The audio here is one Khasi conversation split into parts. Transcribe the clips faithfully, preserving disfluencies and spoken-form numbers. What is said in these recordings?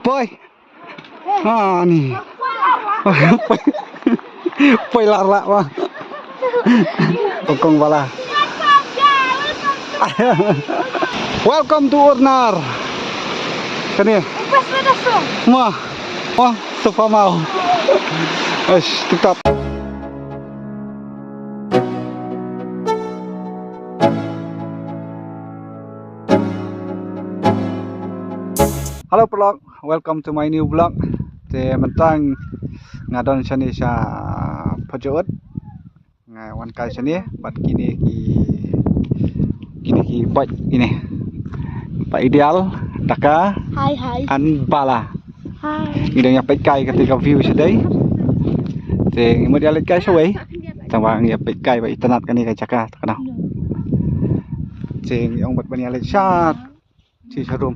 Poi. Ah, ni. Poi. Poi lar lah, wah. Kongkong bala. Welcome to Urnar. Kane. Wah. Wah, sofa mau. Eish, tip top. Hello paralok, welcome to my new vlog. Te mynta nga don shane sha Phojaud. Nga wan kai shane bad kine ki, kine ki bike kine. Ba ideal, Daka. Hi, hi. An bala. Hi. Ngi dang ïa peit kai kata ka view shadei. Te ngi mut ïa leit kai shawei. Tang ba ngi ïa peit kai ba itynnad kane ka jaka ta ka dang. Te ngi ong bad ban ïa leit sha Shi sharum.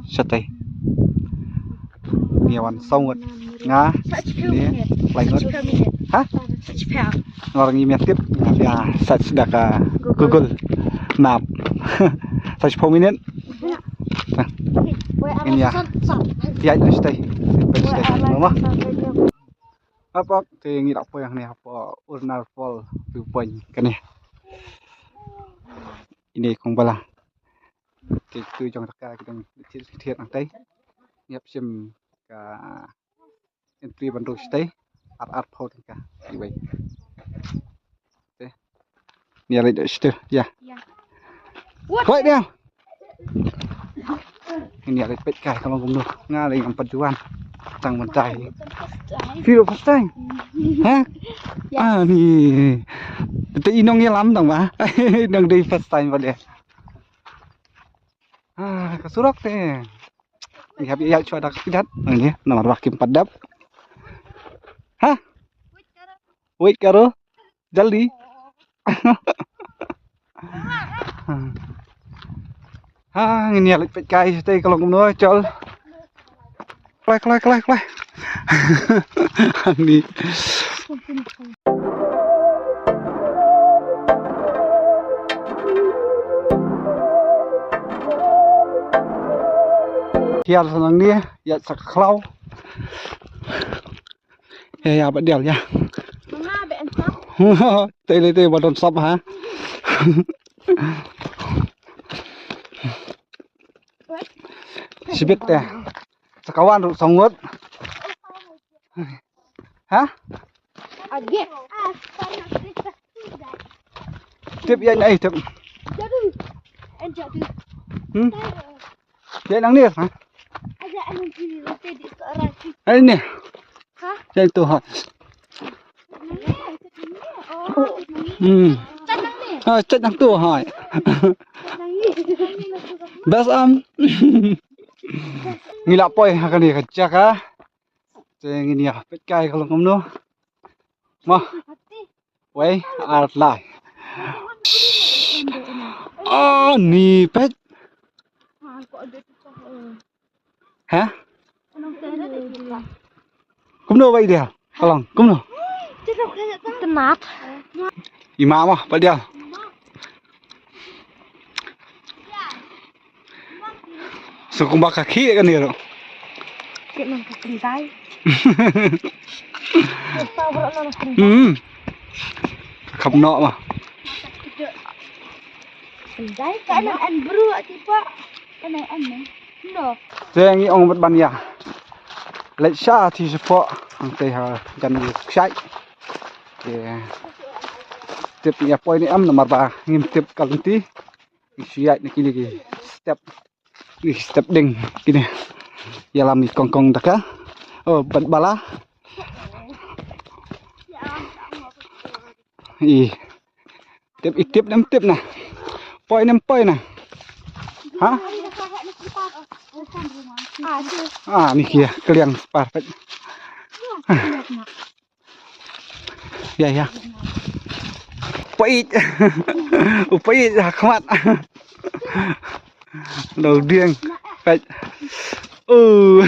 Shatai. Ngi wan saw ngut. Nga. Such few Ni. Minutes. Lai ngut. Such few minutes. Ha? Such few. Nor ngi miat tip. Ya, search da ka Google. Google Map. Search four minute. Where are Ini ya. Sun, sun? Ya, itu stay. Where stay. Are Mama. Sun? Apa? Te ngi dak poh yang ni apa? Urnar Fall viewpoint kane. Ini kong bala. Te tu jong Daka ki dang thied thied nangtai. Ngi hap shim ka entry ban rung shatai. Ar ar phew tyngka. Iwei. Te. Ni leit shatai. Ya. Ya. Woi dia. Ini leit peit kai ka long kumno. Nga leit ngam pat wan. Tang mynta. First time. First time. Ha? Ya. Ah, ni. Te i nongïalam tang ba. I nong dei first time ba dei. Ah, ka surok te. Ngi hap ïa shuwa da ka kjat. Ngi namar ba kim pat dap. Ha? Wait karo. Jaldi. Ha, ngin ïa leit peit kai shatai ka long kumno, chol. Kloi, kloi, kloi, kloi. Ni. Hiar sa nangne, ïa sa ka khlaw. Ïa, ïa, ba dial, ïa. Mama, ba en sap. Te le te ba don sap, ha. Sibit te. Sa ka wan ruh song ngut. Ha? Agi. Tip ïa nai tip. Jadu. En jadu. Hmm? Ïa nang ni, ha? Ai ni. Ha? Ïa tu ha. Hmm. Ah, chat nang tu ha. Bas am. Ngi la poi ha kane ka jaka. Te ngin ïa peit kai ka long kumno. Ma. Wei, ar lai. Ah, ni peit. Ha? Kumno ba ideal? Ka long, kumno? Tenat. Ima ma, ba ideal. Sngewbha ka khie kane ruh. Khie nang ka kyntai. Khie pa bro nang ka kyntai. Hmm. Kham noh ma. Kyntai ka nang an bru ati pa. Ka nang an nang. No. Te ngi ong bad ban ïa leit sha ti shapoh hangtei ha jan ïa kshaid. Te tip ïa poi ne em namar ba ngim tip ka lynti. Ngi shu ïaid na kine ki step. Ih, step ding kine. Ïalam i kongkong Daka. Oh, bat bala. Ih. Tip, i tip nem tip na. Poi nem poi na. Ha? Ah, ni kia, keliang separ pet. Ya, ya. Pait. U pait ha khmat. Dau dieng. Pait. Uh.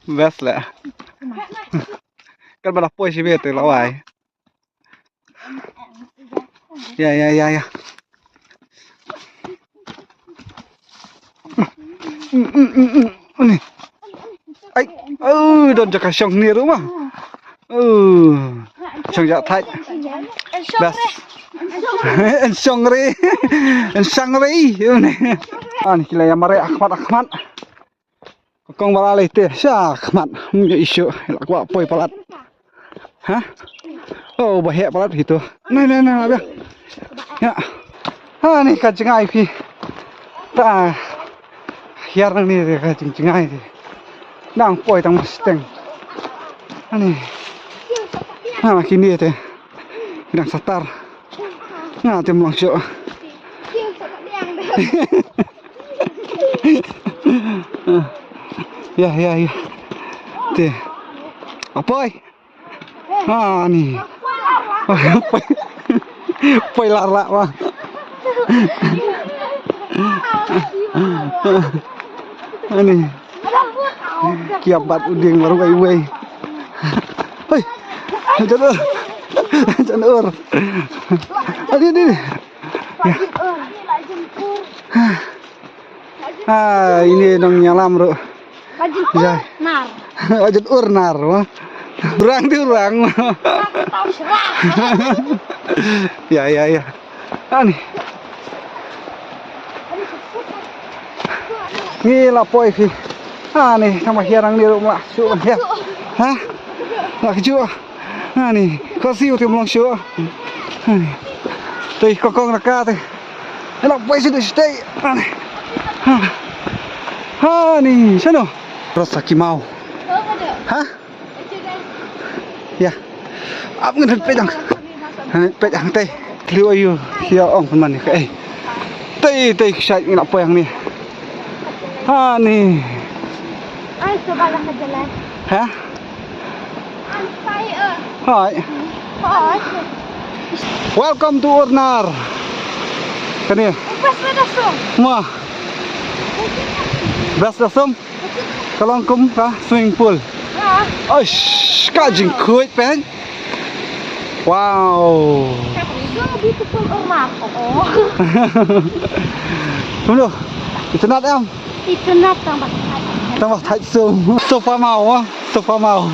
Best lah. Kan ba la poi shi bit la wai. Ya, ya, ya, ya. Mm, mm, mm, mm. Ni. Ai, oh, don jaka shong ni ruh ma. Oh, shong ja thait. Bas. En shong ri. En shong ri. Ani kila ya mare akhmat akhmat. Kong bala le te sha khmat. Hm, issue. La kwah poi palat. Ha? Oh, ba heh palat phi tu. Nai, nai, nai, nai. Ya. Ha, ni ka jngai phi. Ta. Hiar nang ni te ka jing jngai te. Nang poi tang masteng. Ha ni. Ha, kini te. Nang satar. Nga te mlong shu. Ya, ya, ya. Te. Apoi. Ha ni. Poi lar la wa. Ha ni. Kiap bat u dieng baru kai wei. Hei. Janur. Janur. Adi, adi. Ya. Ah, ini nongïalam ruh. Lajin ur nar. Lajin ur nar, wah. Orang tu orang. Tahu serah. Ya, ya, ya. Ani. Ni la poi phi. Ani, tang ba hiar nang ni ruh mla shu ban hiar. Ha? Mla kju. Ani, ko si u te mlong shu. Ani. Te ko kong na ka te. Ela poi shu te shu te. Ani. Ha. Ani, shano? Rasa ki mau. Ha? Ya. Ap ngan pejang. Pejang te. Kliu ayu. Sia ong pun man ni ka ei. Te te ksai ngi la poi ang ni. Ani. Ai, coba lah ka jalan. Ha? Hai. Hai. Welcome to Urnar. Kane. Bas dah sum. Wah. Bas dah sum. Ka long kum ka swimming pool. Ha. Oish, ka jingkhuid pen. Wow. So beautiful Urnar. Oh. Kumno. Itynnad em. Itynnad tang ba thait. Tang ba thait sum. Sofa mau, ah. Sofa mau.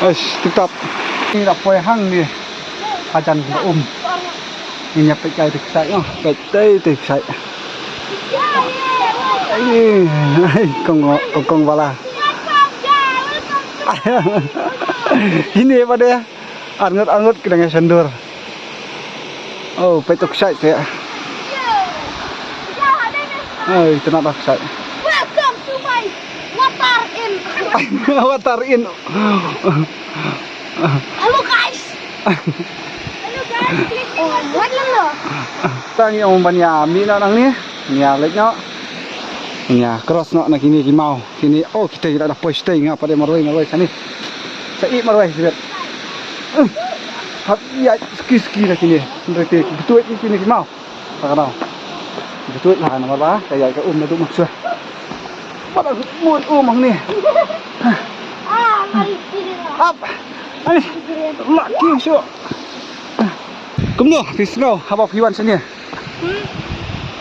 Oish, tip top. Ni la poi hang ni. Hajan ka um. Ngin ïa peit kai te ksai, oh, peit te te ksai. Ai, ai, kong, kong, kong bala. Ini apa dia? Arngut, arngut kena ngai sendur. Oh, peit te ksai te. Ai, tena dah ksai. Welcome to my water inn. Water inn. Hello guys. Hello guys. Wat lem lo. Tang ïa ong ban ïa mih noh nangne. Ïa leit noh. Ïa cross noh na kine ki maw. Kine, oh, kita kita dah poi shatei, nga pat marwei marwei shane. Sa ïa marwei sibet. Hap ïa ski ski na kine. Hynrei te ki betuid kine ki maw. Ka dang. Betul lah, namar ba ka ïaid ka um naduh maksud. Ba dang mut um hangne. Ah, mari sini lah. Ap. Ani. Laki shu. Kumno phi sngew haba phi wan shane? Hmm?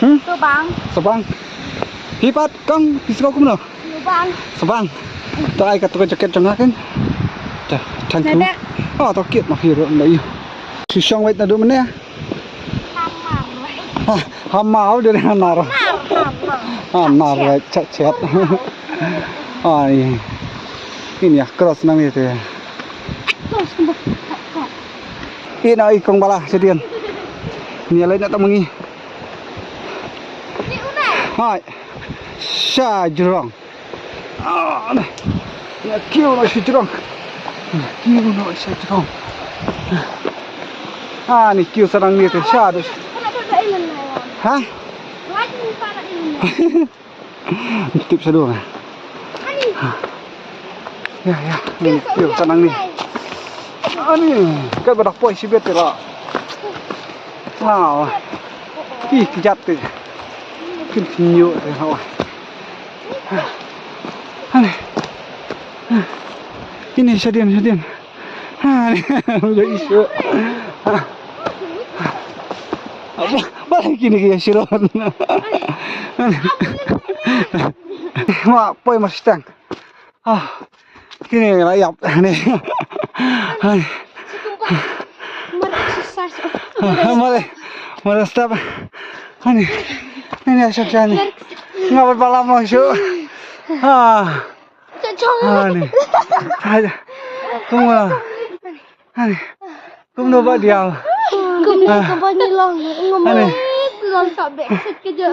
Hmm? Sabang. Sabang. Phi pat kong phi sngew kumno? Sabang. Sabang. To ai ka to ka jaket jong nga ken. Thank you. Oh, to kit ma phi ruh na ïa. Shu shong wait naduh mynne. Ha, ha, mau dei ha nar. Ha nar, wait, chat chat. Ai. Ini ïa cross nangne te. Ina i kong bala shadien. Ni ïa leit na tang ma ngi. Hai. Sha jrong. Ah, na. Ïa kiew noh sha jrong. Ïa kiew noh sha jrong. Ah, ni kiew sa nangne te sha dus. Ha? Tip shaduh. Ïa, ïa, ni kiew sa nangne. Ani, ka ba dah poi shibit te la. Wow. Ih, kjat te. Kin kynñiuh te, hawa. Ani. Ini shadien, shadien. Ani. Udah isu. Apa? Pale kine ki siro. Ma poi mar stang. Ah, kine la yap ne. Ai. Mar exercise. Mare, mare step. Ani, ani asap jani. Nga bat balam mo shu. Ah, ani. Aja. Kumno? Ani. Kumno ba dial? Kumno ka ba ni long? Ngam ani. Long sa bek sut ke je.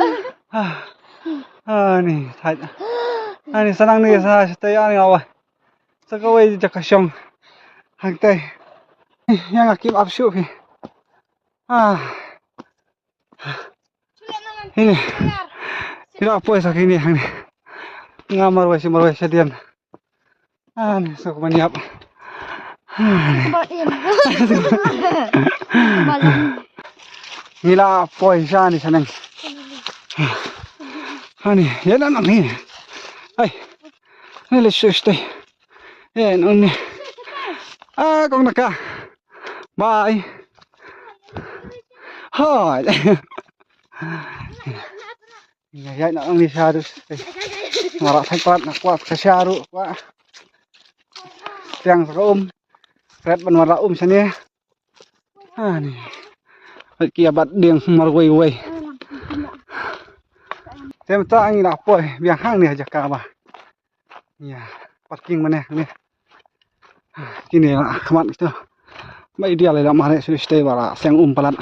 Ah. Ani, thait. Ani, sanang ni sa stay ani awa. Sa kawei jaka shong. Hangtai. Yang akim ap shu phi. Ah. Ini. Ira poi sa kini hangne. Nga marwei si marwei sa dian. Ani, sok manyap. Ani. Ba in. Ba long. Ngi la poi sa ni sanang. Ani, ya na nang ni. Ai. Ni le sus te. Ya nang ni. Ah, kong naka. Bye. Hai. Ïa, ïa, na ngi sha dus. Mara thak prat na kwah ka sha ruh kwah. Tiang sa ka um. Prat ban mara um shane. Ani. Ki abat ding marwei wei. Tem ta ngi la poi biang hangne jaka ba. Ïa, parking mane ne. Kine la khmat kita. Ba ideal la mare shu stay ba la seng um palat.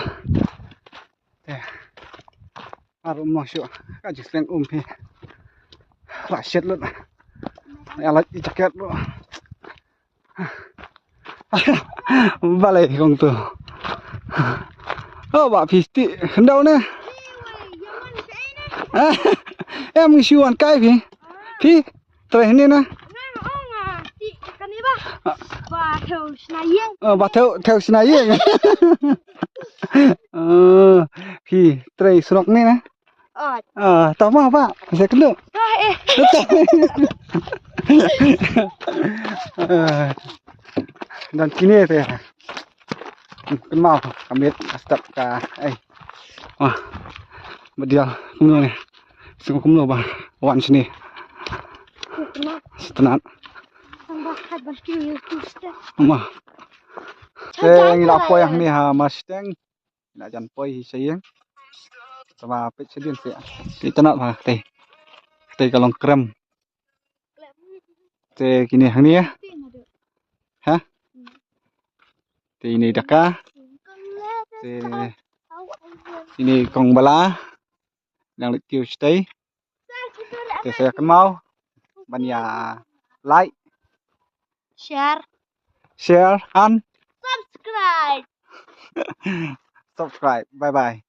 Te. Ar um mo shu. Ka ji seng um phi. La shet lut. Ya la jacket lut. Balei kong tu. Oh, ba phi ti khyndau ne. Em ngi shu wan kai phi. Phi trei hynne na. Ba thew shna ïing. Oh, ba thew, thew shna ïing. Oh, phi trei surok ne na. Ot. Ah, tama ba. Sa kenu. Ah, eh. Ah, dan kine te. Kynmaw ka miet step ka, eh. Wah. Ba dial kumno ne. Sngewbha kumno ba wan shane. Sngewtynnat. Sngewtynnat. Tang ba khat ba ki tu step. Wah. Te ngi la poi hangne ha Mustang. Ngi la jan poi hi sha ïing. Tama peit sha dien sha. Ki tnat ba katei. Katei ka long krem. Te kine hangne. Ha? Te ine daka. Te ine kong bala. Nang leit kiew shatei. Te sa kynmaw ban ïa like, share, share and subscribe. Subscribe. Bye bye.